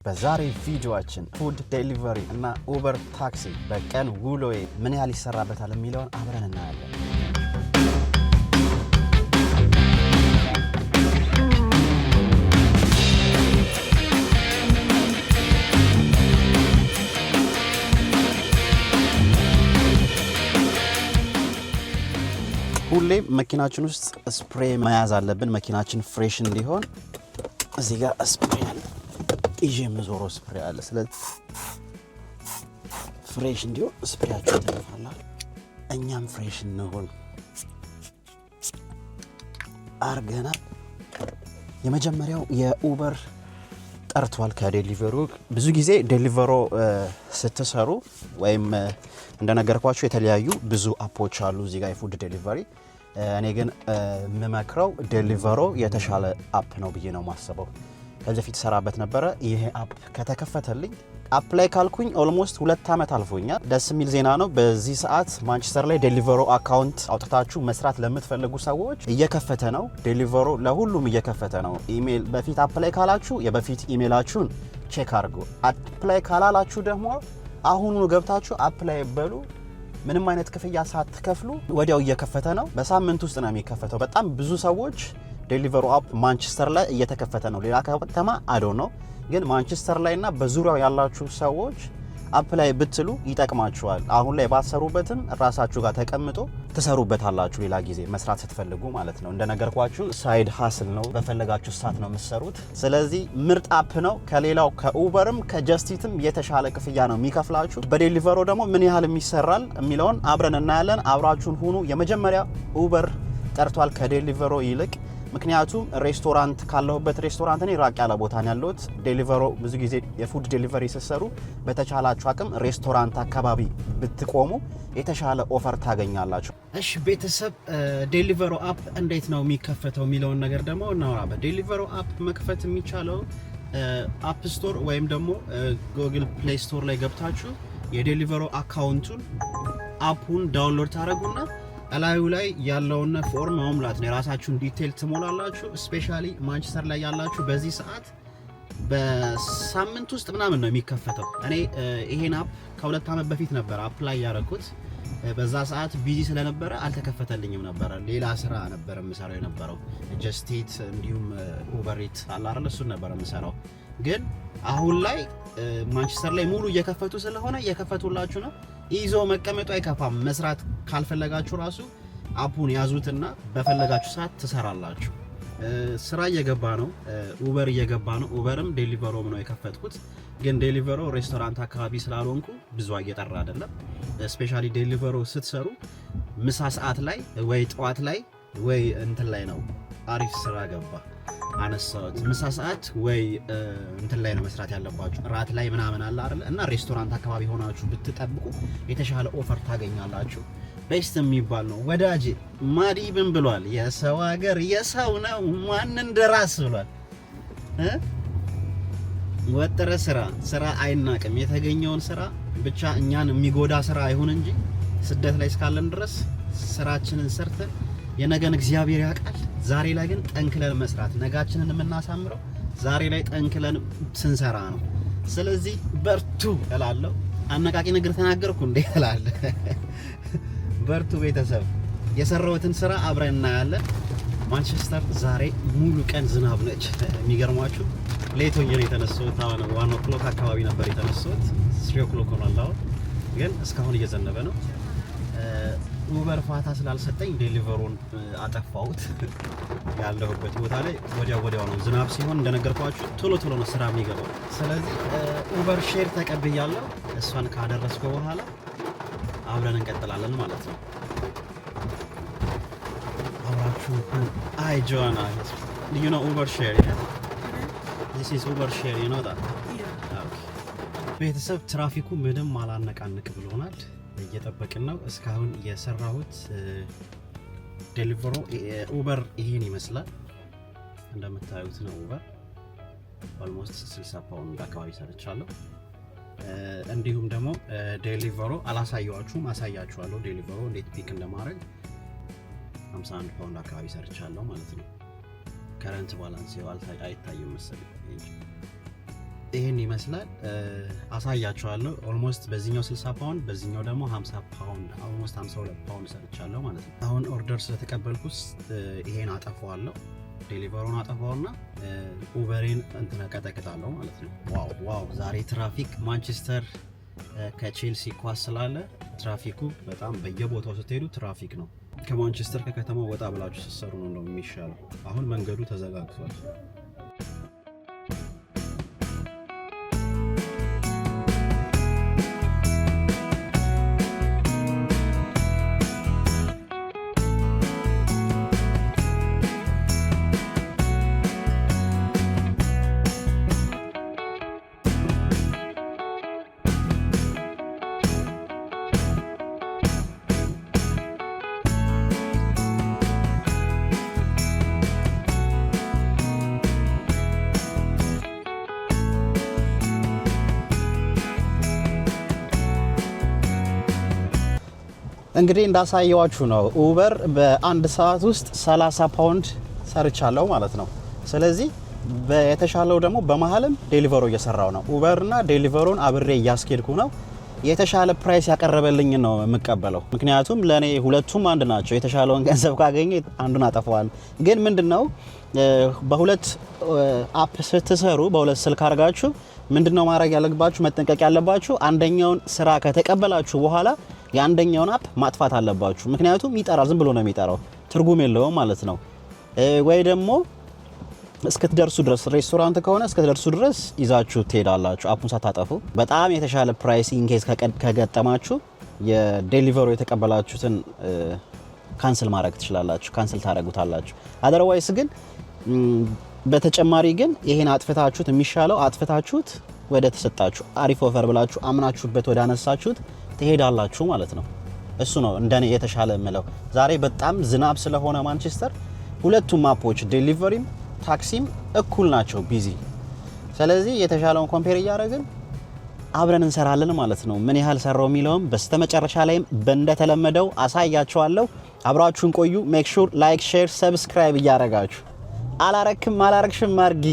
በዛሬ ቪዲዮአችን food delivery እና Uber ታክሲ በቀን ውሎዬ ምን ያህል ይሰራበታል የሚለውን አብረን እናያለን። ሁሌም መኪናችን ውስጥ spray መያዝ አለብን። መኪናችን fresh እንዲሆን እዚህ ጋር spray አለ፣ ይዤ የምዞረው spray አለ። ስለዚህ fresh እንዲሆን spray ያችሁ ትነፋላችሁ። እኛም fresh እንሆን አርገናል። የመጀመሪያው የ Uber ጠርቷል ከ Deliveroo። ብዙ ጊዜ Deliveroo ስትሰሩ ወይም እንደነገርኳችሁ የተለያዩ ብዙ app ኦች አሉ እዚህ ጋር የ food delivery። እኔ ግን የምመክረው Deliveroo የተሻለ app ነው ብዬ ነው የማስበው። ከዚህ በፊት ሰራበት ነበረ። ይሄ app ከተከፈተልኝ apply ካልኩኝ almost 2 ዓመት አልፎኛል። ደስ የሚል ዜና ነው። በዚህ ሰዓት ማንቸስተር ላይ Deliveroo account አውጥታችሁ መስራት ለምትፈልጉ ሰዎች እየከፈተ ነው። Deliveroo ለሁሉም እየከፈተ ነው። ኢሜል በፊት apply ካላችሁ የበፊት ኢሜይላችሁን check አድርጉ። Apply ካላላችሁ ደግሞ አሁኑኑ ገብታችሁ apply በሉ። ምንም አይነት ክፍያ ሳትከፍሉ ወዲያው እየከፈተ ነው። በሳምንት ውስጥ ነው የሚከፈተው። በጣም ብዙ ሰዎች Deliveroo app ማንቸስተር ላይ እየተከፈተ ነው። ሌላ ከተማ I don't know፣ ግን ማንቸስተር ላይ እና በዙሪያው ያላችሁ ሰዎች apply ብትሉ ይጠቅማችኋል። አሁን ላይ ባትሰሩበትም ራሳችሁ ጋር ተቀምጦ ትሰሩበታላችሁ ሌላ ጊዜ መስራት ስትፈልጉ ማለት ነው። እንደነገርኳችሁ side hustle ነው፣ በፈለጋችሁ ሰዓት ነው የምትሰሩት። ስለዚህ ምርጥ app ነው። ከሌላው ከ Uber ም ከ Just Eat ም የተሻለ ክፍያ ነው የሚከፍላችሁ። በ Deliveroo ደግሞ ምን ያህል የሚሰራል የሚለውን አብረን እናያለን። አብራችሁን ሁኑ። የመጀመሪያ Uber ጠርቷል ከ Deliveroo ይልቅ፣ ምክንያቱም ሬስቶራንት ካለሁበት ሬስቶራንት እኔ ራቅ ያለ ቦታ ነው ያለሁት። Deliveroo ብዙ ጊዜ የ food delivery ስትሰሩ በተቻላችሁ አቅም ሬስቶራንት አካባቢ ብትቆሙ የተሻለ offer ታገኛላችሁ። እሺ ቤተሰብ፣ Deliveroo app እንዴት ነው የሚከፈተው የሚለውን ነገር ደግሞ እናወራበት። Deliveroo app መክፈት የሚቻለው App Store ወይም ደግሞ Google Play Store ላይ ገብታችሁ የ Deliveroo account ኡን app ኡን download ታደርጉና እላዩ ላይ ያለውን form መሙላት ነው። የራሳችሁን detail ትሞላላችሁ። Especially ማንቸስተር ላይ ያላችሁ በዚህ ሰዓት በሳምንት ውስጥ ምናምን ነው የሚከፈተው። እኔ ይሄን app ከ2 ዓመት በፊት ነበር apply ያደረኩት። በዛ ሰዓት busy ስለነበረ አልተከፈተልኝም ነበረ። ሌላ ስራ ነበር የምሰራው የነበረው፣ Just Eat እንዲሁም Uber Eats አለ አይደል? እሱን ነበር የምሰራው። ግን አሁን ላይ ማንቸስተር ላይ ሙሉ እየከፈቱ ስለሆነ እየከፈቱላችሁ ነው። ይዞ መቀመጡ አይከፋም። መስራት ካልፈለጋችሁ ራሱ app ኡን ያዙትና በፈለጋችሁ ሰዓት ትሰራላችሁ። ስራ እየገባ ነው፣ Uber እየገባ ነው። Uber ም Deliveroo ም ነው የከፈትኩት። ግን Deliveroo ሬስቶራንት አካባቢ ስላልሆንኩ ብዙ እየጠራ አይደለም። Especially Deliveroo ስትሰሩ ምሳ ሰዓት ላይ ወይ ጠዋት ላይ ወይ እንትን ላይ ነው አሪፍ ስራ ገባ አነሳሁት። ምሳ ሰዓት ወይ እንትን ላይ ነው መስራት ያለባችሁ፣ ራት ላይ ምናምን አለ አይደል? እና ሬስቶራንት አካባቢ ሆናችሁ ብትጠብቁ የተሻለ offer ታገኛላችሁ። Best የሚባል ነው ወዳጄ። ማዲ ምን ብሏል? የሰው ሀገር የሰው ነው ማን እንደራስ ብሏል። ወጥረ ስራ፣ ስራ አይናቅም። የተገኘውን ስራ ብቻ እኛን የሚጎዳ ስራ አይሁን እንጂ ስደት ላይ እስካለን ድረስ ስራችንን ሰርተን የነገን እግዚአብሔር ያውቃል። ዛሬ ላይ ግን ጠንክለን መስራት፣ ነጋችንን የምናሳምረው ዛሬ ላይ ጠንክለን ስንሰራ ነው። ስለዚህ በርቱ እላለሁ። አነቃቂ ነገር ተናገርኩ እንዴ እላለሁ። በርቱ ቤተሰብ። የሰራሁትን ስራ አብረን እናያለን። ማንቸስተር ዛሬ ሙሉ ቀን ዝናብ ነች። የሚገርማችሁ late ሆኜ ነው የተነሳሁት። አሁን 1 o'clock አካባቢ ነበር የተነሳሁት። 3 o'clock ሆኗል አሁን፣ ግን እስካሁን እየዘነበ ነው። Uber ፋታ ስላልሰጠኝ Deliveroo ን አጠፋሁት። ያለሁበት ቦታ ላይ ወዲያው ወዲያው ነው ዝናብ ሲሆን እንደነገርኳችሁ ቶሎ ቶሎ ነው ስራ የሚገባው። ስለዚህ Uber share ተቀብያለሁ። እሷን ካደረስኩ በኋላ አብረን እንቀጥላለን ማለት ነው። አብራችሁ። Hi ጆአና, you know Uber share? Yeah? This is Uber share, you know that? Yeah. Okay. ቤተሰብ፣ ትራፊኩ ምንም አላነቃንቅ ብሎናል። እየጠበቅን ነው። እስካሁን የሰራሁት Deliveroo Uber ይሄን ይመስላል። እንደምታዩት ነው። Uber almost 60 ፓውንድ አካባቢ ሰርቻለሁ። እንዲሁም ደግሞ Deliveroo አላሳየኋችሁም፣ አሳያችኋለሁ። Deliveroo እንዴት pick እንደማድረግ 51 ፓውንድ አካባቢ ሰርቻለሁ ማለት ነው። Current balance አይታይም መሰለኝ። ይህን ይመስላል። አሳያችኋለሁ። Almost በዚህኛው 60 ፓውንድ፣ በዚህኛው ደግሞ 50 ፓውንድ፣ almost 52 ፓውንድ ሰርቻለሁ ማለት ነው። አሁን order ስለተቀበልኩት ይሄን አጠፋዋለሁ። Deliveroo ን አጠፋውና Uber ኤን እንትን እቀጠቅጣለሁ ማለት ነው። Wow wow! ዛሬ ትራፊክ፣ ማንቸስተር ከቼልሲ ኳስ ስላለ ትራፊኩ በጣም፣ በየቦታው ስትሄዱ ትራፊክ ነው። ከማንቸስተር ከከተማው ወጣ ብላችሁ ስትሰሩ ነው የሚሻለው። አሁን መንገዱ ተዘጋግቷል። እንግዲህ እንዳሳየዋችሁ ነው። Uber በአንድ ሰዓት ውስጥ 30 ፓውንድ ሰርቻለሁ ማለት ነው። ስለዚህ የተሻለው ደግሞ በመሀልም Deliveroo እየሰራው ነው። Uber እና Deliveroo ን አብሬ እያስኬድኩ ነው። የተሻለ price ያቀረበልኝ ነው የምቀበለው። ምክንያቱም ለእኔ ሁለቱም አንድ ናቸው። የተሻለውን ገንዘብ ካገኘ አንዱን አጠፋዋለሁ። ግን ምንድን ነው፣ በሁለት app ስትሰሩ፣ በሁለት ስልክ አድርጋችሁ ምንድን ነው ማድረግ ያለባችሁ፣ መጠንቀቅ ያለባችሁ፣ አንደኛውን ስራ ከተቀበላችሁ በኋላ የአንደኛውን app ማጥፋት አለባችሁ። ምክንያቱም ይጠራል፣ ዝም ብሎ ነው የሚጠራው፣ ትርጉም የለውም ማለት ነው። ወይ ደግሞ እስክትደርሱ ድረስ፣ ሬስቶራንት ከሆነ እስክትደርሱ ድረስ ይዛችሁ ትሄዳላችሁ፣ app ኡን ሳታጠፉ። በጣም የተሻለ price in case ከገጠማችሁ የ Deliveroo የተቀበላችሁትን cancel ማድረግ ትችላላችሁ፣ cancel ታደርጉታላችሁ። Otherwise ግን በተጨማሪ ግን ይሄን አጥፍታችሁት የሚሻለው አጥፍታችሁት ወደ ተሰጣችሁ አሪፍ offer ብላችሁ አምናችሁበት ወደ አነሳችሁት ትሄዳላችሁ ማለት ነው። እሱ ነው እንደኔ የተሻለ የምለው። ዛሬ በጣም ዝናብ ስለሆነ ማንቸስተር ሁለቱም app ኦች delivery ም ታክሲም እኩል ናቸው busy። ስለዚህ የተሻለውን compare እያደረግን አብረን እንሰራለን ማለት ነው። ምን ያህል ሰራው የሚለውም በስተመጨረሻ ላይም እንደተለመደው አሳያችኋለሁ። አብራችሁን ቆዩ። Make sure like፣ share፣ subscribe እያረጋችሁ፣ አላረክም አላረግሽም አርጊ፣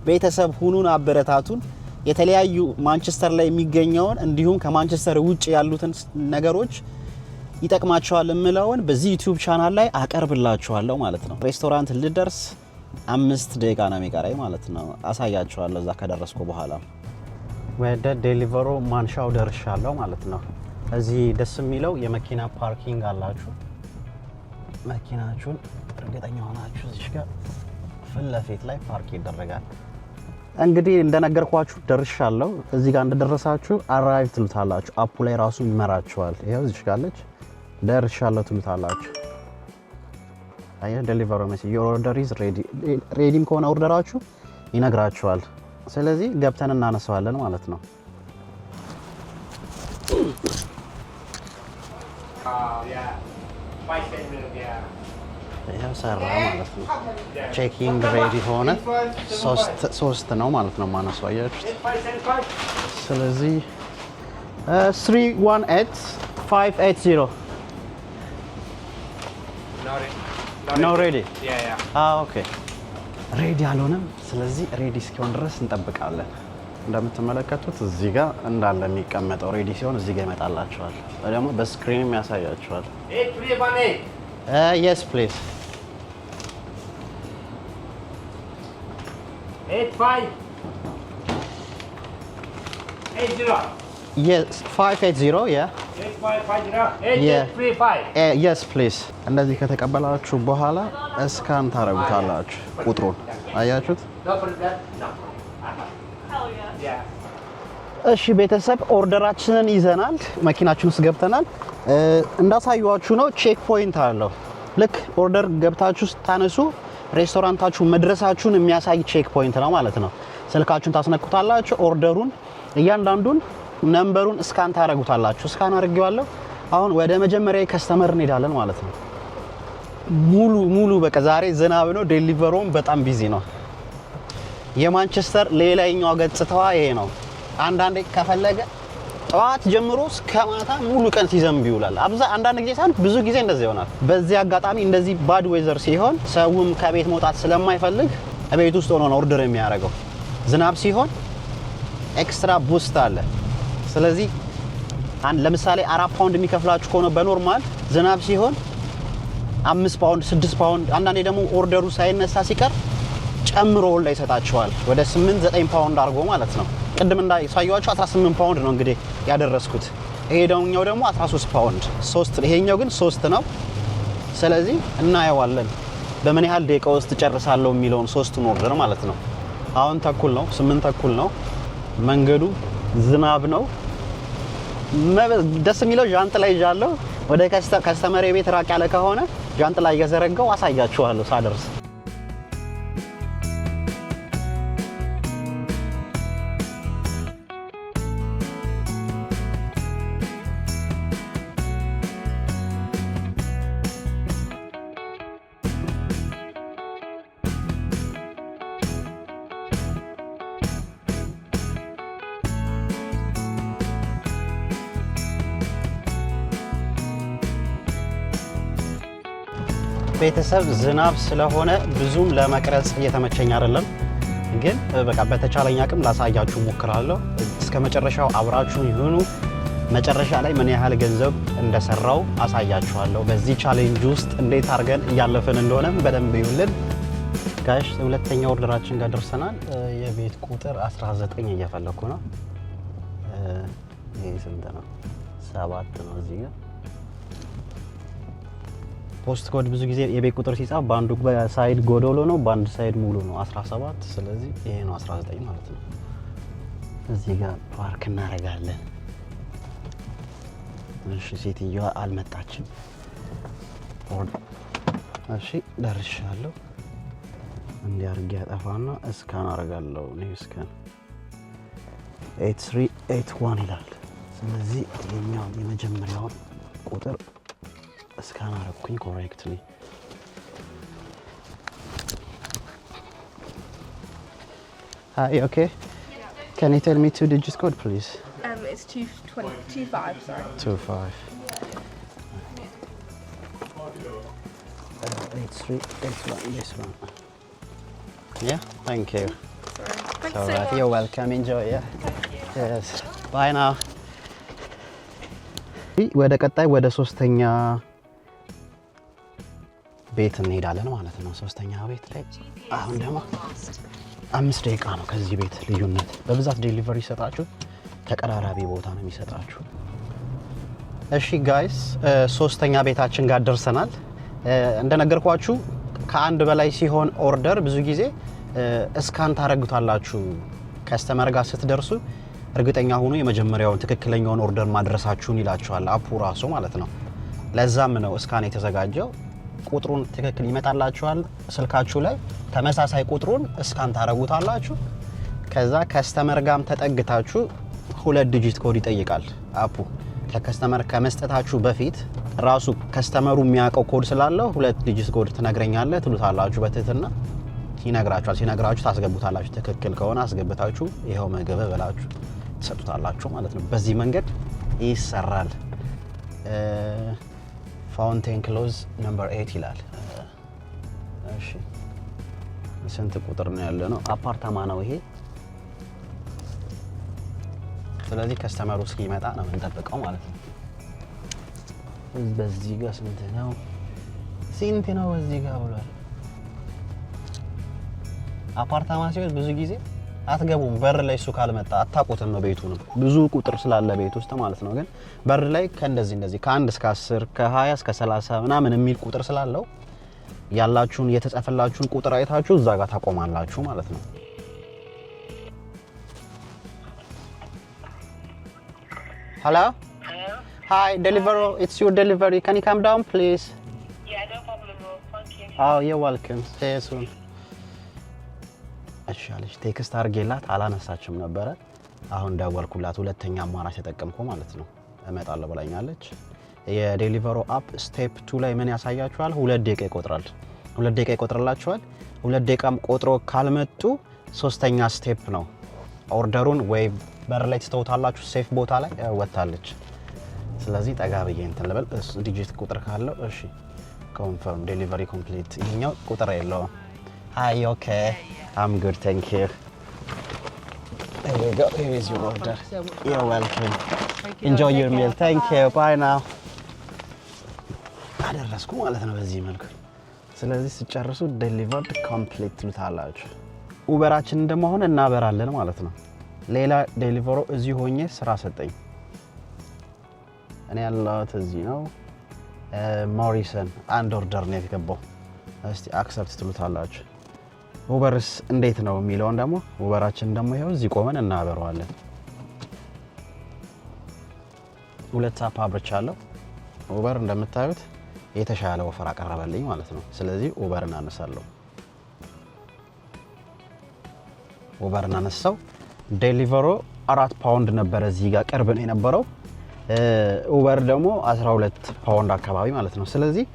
ቤተሰብ ሁኑን፣ አበረታቱን። የተለያዩ ማንቸስተር ላይ የሚገኘውን እንዲሁም ከማንቸስተር ውጭ ያሉትን ነገሮች ይጠቅማቸዋል የምለውን በዚህ YouTube channel ላይ አቀርብላችኋለሁ ማለት ነው። ሬስቶራንት ልደርስ 5 ደቂቃ ነው የሚቀረኝ ማለት ነው። አሳያችኋለሁ እዛ ከደረስኩ በኋላ። ወደ Deliveroo ማንሻው ደርሻለሁ ማለት ነው። እዚህ ደስ የሚለው የመኪና parking አላችሁ። መኪናችሁን እርግጠኛ ሆናችሁ እዚህ ጋር ፊት ለፊት ላይ ፓርክ ይደረጋል። እንግዲህ እንደነገርኳችሁ ደርሻለሁ። እዚህ ጋር እንደደረሳችሁ arrive ትሉታላችሁ። App ኡ ላይ ራሱ ይመራችኋል። ይኸው እዚህ ጋር አለች። ደርሻለሁ ትሉታላችሁ። አየህ፣ Deliveroo message "your order is ready"። Ready ም ከሆነ order ኣችሁ ይነግራችኋል። ስለዚህ ገብተን እናነሳዋለን ማለት ነው። Yeah. 5 10 minutes, yeah. ይኸው ሰራ ማለት ነው። Checking ready ሆነ። ሶስት ነው ማለት ነው ማነሳው፣ አያችሁት? 575. ስለዚህ 318580። Not it. No ready. Yeah. Okay, ready አልሆነም። ስለዚህ ready እስኪሆን ድረስ እንጠብቃለን። እንደምትመለከቱት እዚህ ጋር እንዳለ የሚቀመጠው ready ሲሆን እዚህ ጋር ይመጣላችኋል። ወይ ደግሞ በ screen ም ያሳያችኋል። 8318. Yes, please. 8580. Yes, 580, yeah. 8550. 8835. Yes, please። እንደዚህ ከተቀበላችሁ በኋላ scan ታረጉታላችሁ ቁጥሩን፣ አያችሁት? No for that? No. Yeah. እሺ ቤተሰብ፣ order ኣችንን ይዘናል። መኪናችን ውስጥ ገብተናል። እንዳሳየኋችሁ ነው፣ check point አለው። ልክ order ገብታችሁ ስታነሱ ሬስቶራንታችሁ መድረሳችሁን የሚያሳይ check point ነው ማለት ነው። ስልካችሁን ታስነኩታላችሁ። Order ኡን እያንዳንዱን number ኡን scan ታደርጉታላችሁ። Scan አድርጌዋለሁ። አሁን ወደ መጀመሪያ customer እንሄዳለን ማለት ነው። ሙሉ ሙሉ በቃ ዛሬ ዝናብ ነው። Deliveroo ም በጣም busy ነው። የማንቸስተር ሌላኛው ገጽታዋ ይሄ ነው። አንዳንዴ ከፈለገ ጠዋት ጀምሮ እስከ ማታ ሙሉ ቀን ሲዘንብ ይውላል። አንዳንድ ጊዜ ሳይሆን ብዙ ጊዜ እንደዚህ ይሆናል። በዚህ አጋጣሚ እንደዚህ bad weather ሲሆን ሰውም ከቤት መውጣት ስለማይፈልግ ቤት ውስጥ ሆኖ ነው order የሚያደርገው። ዝናብ ሲሆን Extra boost አለ። ስለዚህ አንድ ለምሳሌ 4 ፓውንድ የሚከፍላችሁ ከሆነ በ normal ዝናብ ሲሆን 5 ፓውንድ፣ 6 ፓውንድ፣ አንዳንዴ ደግሞ order ኡ ሳይነሳ ሲቀር ጨምሮ ሁላ ይሰጣችኋል። ወደ 8፣ 9 ፓውንድ አድርጎ ማለት ነው። ቅድም እንዳሳየኋችሁ 18 ፓውንድ ነው እንግዲህ ያደረስኩት። ይሄ ደግሞ 13 ፓውንድ ሶስት፣ ይሄኛው ግን ሶስት ነው። ስለዚህ እናየዋለን በምን ያህል ደቂቃ ውስጥ ጨርሳለሁ የሚለውን ሶስቱን order ማለት ነው። አሁን ተኩል ነው፣ 8:30 ነው። መንገዱ ዝናብ ነው። ደስ የሚለው ዣንጥላ ይዣለሁ። ወደ customer ቤት ራቅ ያለ ከሆነ ዣንጥላ እየዘረጋው አሳያችኋለሁ ሳደርስ። ቤተሰብ፣ ዝናብ ስለሆነ ብዙም ለመቅረጽ እየተመቸኝ አይደለም፣ ግን በቃ በተቻለኝ አቅም ላሳያችሁ ሞክራለሁ። እስከ መጨረሻው አብራችሁ ይሁኑ። መጨረሻ ላይ ምን ያህል ገንዘብ እንደሰራው አሳያችኋለሁ። በዚህ challenge ውስጥ እንዴት አድርገን እያለፍን እንደሆነም በደንብ ይሁልን። Guys፣ ሁለተኛ order ኣችን ጋር ደርሰናል። የቤት ቁጥር 19 እየፈለኩ ነው። ይህ ስንት ነው? 7 ነው እዚህ ጋር። Post code ብዙ ጊዜ የቤት ቁጥር ሲጻፍ በአንዱ side ጎዶሎ ነው፣ በአንድ side ሙሉ ነው። 17፣ ስለዚህ ይሄ ነው 19 ማለት ነው። እዚህ ጋር ፓርክ እናደርጋለን። እሺ፣ ሴትዮዋ አልመጣችም። እሺ፣ ደርሻለሁ። እንዲህ አድርጌ አጠፋና scan አደርጋለሁ። New scan 8381 ይላል። ስለዚህ ይሄኛውን የመጀመሪያውን ቁጥር scan አረግኩኝ correctly። Hi, okay. Can you tell me two digits code, please? It's 220, 25, sorry. 25. 8381. This one. Yeah, thank you. Sorry. Thanks All so right, much. you're welcome. Enjoy. Yeah. Thank you. Yes. Bye now. ወደ ቀጣይ ወደ ሶስተኛ ቤት እንሄዳለን ማለት ነው። ሶስተኛ ቤት ላይ አሁን ደግሞ 5 ደቂቃ ነው ከዚህ ቤት ልዩነት። በብዛት delivery ይሰጣችሁ ተቀራራቢ ቦታ ነው የሚሰጣችሁ። እሺ guys፣ ሶስተኛ ቤታችን ጋር ደርሰናል። እንደነገርኳችሁ ከአንድ በላይ ሲሆን order ብዙ ጊዜ scan ታደርጉታላችሁ። Customer ጋር ስትደርሱ እርግጠኛ ሁኑ የመጀመሪያውን ትክክለኛውን order ማድረሳችሁን ይላችኋል app ኡ ራሱ ማለት ነው። ለዛም ነው scan የተዘጋጀው። ቁጥሩን ትክክል ይመጣላችኋል ስልካችሁ ላይ፣ ተመሳሳይ ቁጥሩን scan ታደርጉታላችሁ። ከዛ customer ጋም ተጠግታችሁ ሁለት digit code ይጠይቃል app ኡ። ከ customer ከመስጠታችሁ በፊት ራሱ customer ኡ የሚያውቀው ኮድ ስላለው ሁለት digit code ትነግረኛለህ ትሉታላችሁ በትህትና፣ ይነግራችኋል። ሲነግራችሁ ታስገቡታላችሁ። ትክክል ከሆነ አስገብታችሁ ይኸው ምግብ ብላችሁ ትሰጡታላችሁ ማለት ነው። በዚህ መንገድ ይሰራል። Fountain Close number 8 ይላል። እሺ፣ ስንት ቁጥር ነው ያለ ነው? አፓርታማ ነው ይሄ። ስለዚህ customer ኡ እስኪመጣ ነው የምንጠብቀው ማለት ነው። በዚህ ጋር ስንት ነው? ስንት ነው በዚህ ጋር ብሏል። አፓርታማ ሲሆን ብዙ ጊዜ አትገቡም። በር ላይ እሱ ካልመጣ አታውቁትም ቤቱንም፣ ብዙ ቁጥር ስላለ ቤት ውስጥ ማለት ነው። ግን በር ላይ ከእንደዚህ እንደዚህ ከ1 እስከ 10፣ ከ20 እስከ 30 ምናምን የሚል ቁጥር ስላለው ያላችሁን የተጻፈላችሁን ቁጥር አይታችሁ እዛ ጋር ታቆማላችሁ ማለት ነው። Hello? Hi, Deliveroo. It's your delivery. Can you come down, please? Yeah, no problem, love. Thank you. Oh, you're welcome. See you soon. እሺ አለች። Text አድርጌላት አላነሳችም ነበረ። አሁን ደወልኩላት። ሁለተኛ አማራጭ ተጠቀምኩ ማለት ነው። እመጣለሁ ብላኛለች። የ Deliveroo app step 2 ላይ ምን ያሳያችኋል? 2 ደቂቃ ይቆጥራል። 2 ደቂቃ ይቆጥርላችኋል። 2 ደቂቃም ቆጥሮ ካልመጡ ሶስተኛ step ነው። Order ኡን ወይ በር ላይ ትተውታላችሁ፣ safe ቦታ ላይ ወጥታለች። ስለዚህ ጠጋ ብዬ እንትን ልበል። Digit ቁጥር ካለው እሺ፣ confirm delivery complete። ይሄኛው ቁጥር የለውም። Hi, okay, I'm good, thank you። Here you go. Here is your order. Thank you so much. You're welcome. Thank you. Enjoy Take your meal. care. Thank Bye. you. Bye now. አደረስኩ ማለት ነው በዚህ መልኩ። ስለዚህ ስጨርሱ delivered complete ትሉታላችሁ። Uber ኣችንን ደግሞ አሁን እናበራለን ማለት ነው። ሌላ Deliveroo እዚህ ሆኜ ስራ ሰጠኝ። እኔ ያለሁት እዚህ ነው። ሞሪሰን አንድ order ነው የገባው። እስቲ accept ትሉታላችሁ። Uber ስ እንዴት ነው የሚለውን ደግሞ Uber ኣችን ደግሞ ይኸው እዚህ ቆመን እናበረዋለን። ሁለት tap አብርቻለሁ። Uber እንደምታዩት የተሻለ offer አቀረበልኝ ማለት ነው። ስለዚህ Uber ን አነሳለሁ። Uber ን አነሳው። Deliveroo 4 ፓውንድ ነበረ፣ እዚህ ጋር ቅርብ ነው የነበረው። Uber ደግሞ 12 ፓውንድ አካባቢ ማለት ነው። ስለዚህ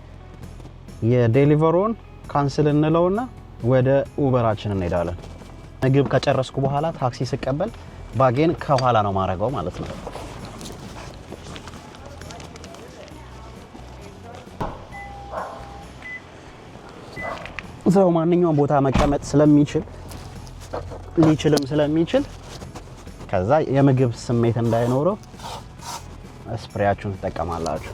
የ Deliveroo ን cancel እንለውና ወደ Uber ኣችን እንሄዳለን። ምግብ ከጨረስኩ በኋላ ታክሲ ስቀበል bag ኤን ከኋላ ነው ማድረገው ማለት ነው። ሰው ማንኛውም ቦታ መቀመጥ ስለሚችል፣ ሊችልም ስለሚችል፣ ከዛ የምግብ ስሜት እንዳይኖረው spray ያችሁን ትጠቀማላችሁ።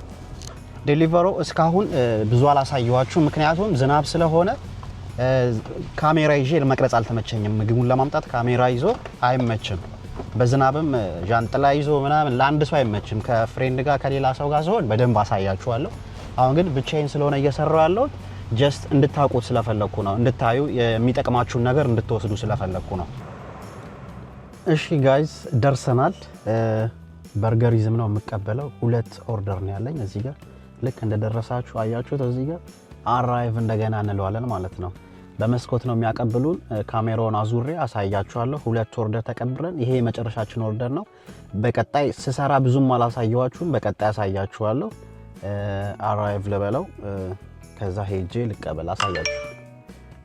Deliveroo እስካሁን ብዙ አላሳየኋችሁ፣ ምክንያቱም ዝናብ ስለሆነ ካሜራ ይዤ መቅረጽ አልተመቸኝም። ምግቡን ለማምጣት ካሜራ ይዞ አይመችም። በዝናብም ዣንጥላ ይዞ ምናምን ለአንድ ሰው አይመችም። ከ friend ጋር፣ ከሌላ ሰው ጋር ሲሆን በደንብ አሳያችኋለሁ። አሁን ግን ብቻዬን ስለሆነ እየሰራሁ ያለሁት just እንድታውቁት ስለፈለግኩ ነው። እንድታዩ፣ የሚጠቅማችሁን ነገር እንድትወስዱ ስለፈለግኩ ነው። እሺ guys፣ ደርሰናል። በርገሪዝም ነው የምቀበለው። ሁለት order ነው ያለኝ እዚህ ጋር። ልክ እንደደረሳችሁ አያችሁት፣ እዚህ ጋር arrive እንደገና እንለዋለን ማለት ነው። በመስኮት ነው የሚያቀብሉን። ካሜራውን አዙሬ አሳያችኋለሁ። ሁለት order ተቀብለን ይሄ የመጨረሻችን order ነው። በቀጣይ ስሰራ ብዙም አላሳየኋችሁም። በቀጣይ አሳያችኋለሁ። Arrive ልበለው፣ ከዛ ሄጄ ልቀበል፣ አሳያችሁ።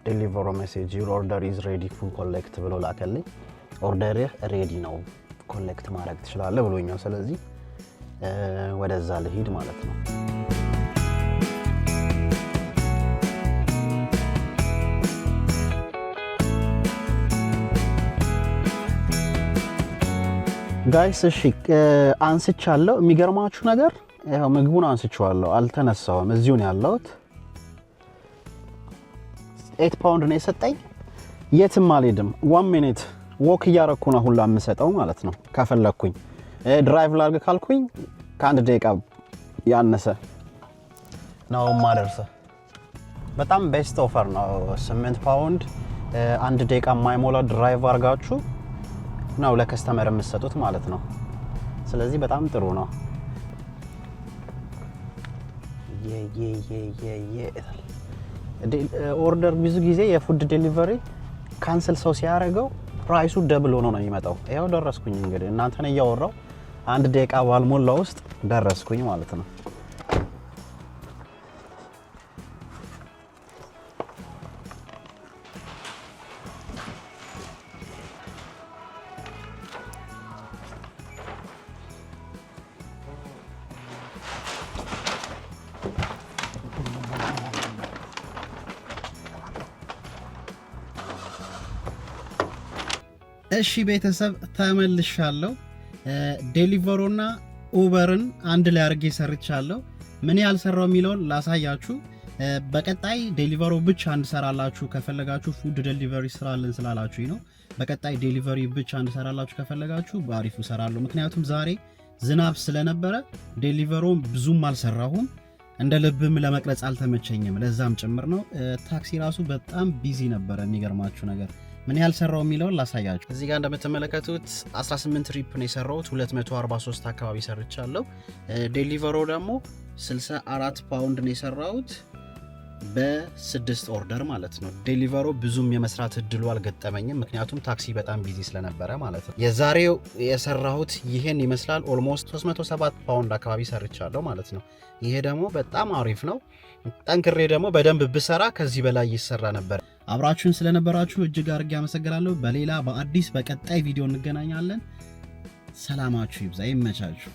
Deliveroo message "Your order is ready for collect" ብሎ ላከልኝ። Order ህ ready ነው፣ collect ማድረግ ትችላለህ ብሎኛል። ስለዚህ ወደዛ ልሂድ ማለት ነው። Guys፣ እሺ አንስቻለሁ። የሚገርማችሁ ነገር ያው ምግቡን አንስቼዋለሁ፣ አልተነሳውም። እዚሁ ነው ያለሁት። 8 ፓውንድ ነው የሰጠኝ። የትም አልሄድም። 1 minute walk እያረኩ ነው ሁላ የምሰጠው ማለት ነው። ከፈለግኩኝ drive ላርግ ካልኩኝ ከአንድ ደቂቃ ያነሰ ነው ማደርሰው። በጣም best offer ነው። 8 ፓውንድ አንድ ደቂቃ የማይሞላ drive አድርጋችሁ ነው ለ customer የምትሰጡት ማለት ነው። ስለዚህ በጣም ጥሩ ነው። Order ብዙ ጊዜ የ food delivery cancel ሰው ሲያደርገው price ኡ double ሆኖ ነው የሚመጣው። ያው ደረስኩኝ፣ እንግዲህ እናንተን እያወራው አንድ ደቂቃ ባልሞላ ውስጥ ደረስኩኝ ማለት ነው። እሺ ቤተሰብ፣ ተመልሻለሁ። Deliveroo ና Uber ን አንድ ላይ አድርጌ ሰርቻለሁ። ምን ያህል ሰራው የሚለውን ላሳያችሁ። በቀጣይ Deliveroo ብቻ እንድሰራላችሁ ከፈለጋችሁ፣ food delivery ስራልን ስላላችሁኝ ነው። በቀጣይ delivery ብቻ እንድሰራላችሁ ከፈለጋችሁ በአሪፉ እሰራለሁ። ምክንያቱም ዛሬ ዝናብ ስለነበረ Deliveroo ን ብዙም አልሰራሁም። እንደ ልብም ለመቅረጽ አልተመቸኝም። ለዛም ጭምር ነው። ታክሲ ራሱ በጣም busy ነበረ። የሚገርማችሁ ነገር ምን ያህል ሰራው የሚለውን ላሳያችሁ። እዚህ ጋር እንደምትመለከቱት 18 trip ነው የሰራሁት፣ 243 አካባቢ ሰርቻለሁ። Deliveroo ደግሞ 64 ፓውንድ ነው የሰራሁት በስድስት order ማለት ነው። Deliveroo ብዙም የመስራት እድሉ አልገጠመኝም፣ ምክንያቱም ታክሲ በጣም busy ስለነበረ ማለት ነው። የዛሬው የሰራሁት ይሄን ይመስላል። Almost 307 ፓውንድ አካባቢ ሰርቻለሁ ማለት ነው። ይሄ ደግሞ በጣም አሪፍ ነው። ጠንክሬ ደግሞ በደንብ ብሰራ ከዚህ በላይ ይሰራ ነበር። አብራችሁን ስለነበራችሁ እጅግ አድርጌ አመሰግናለሁ። በሌላ በአዲስ በቀጣይ ቪዲዮ እንገናኛለን። ሰላማችሁ ይብዛ፣ ይመቻችሁ።